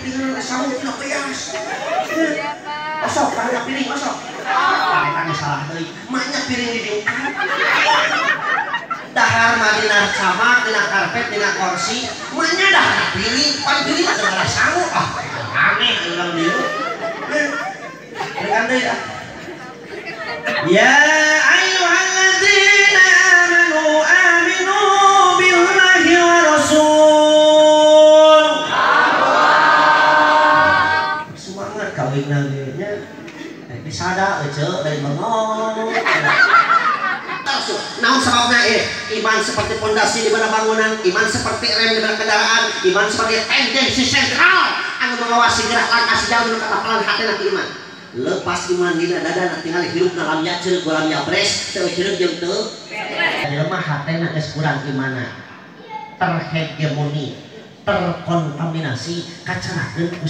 tinggal sangu tina beas. Osok kana piring osok. Eta salah deui. Manya piring di diukan. Dahar mah dina camak, dina karpet, dina kursi, manya dahar piring, pan piring mah teu sangu. Ah, aneh urang dieu. Rekan deui ah. Ya ayyuhalladzina amanu aminu billahi wa rasul. Semangat kawin ge nya. Disada ece dari bengong. Naon sababna iman seperti pondasi di mana bangunan, iman seperti rem di mana kendaraan, iman sebagai tendensi sentral anu mengawasi gerak langkah sejauh nu katapalan hatena iman. Lepas iman dina dada tinggal hirup dalam ya ceureuh golam ya bres teu ceureuh jeung teu jelema hatena geus kurang imana, terhegemoni, terkontaminasi kacanakeun.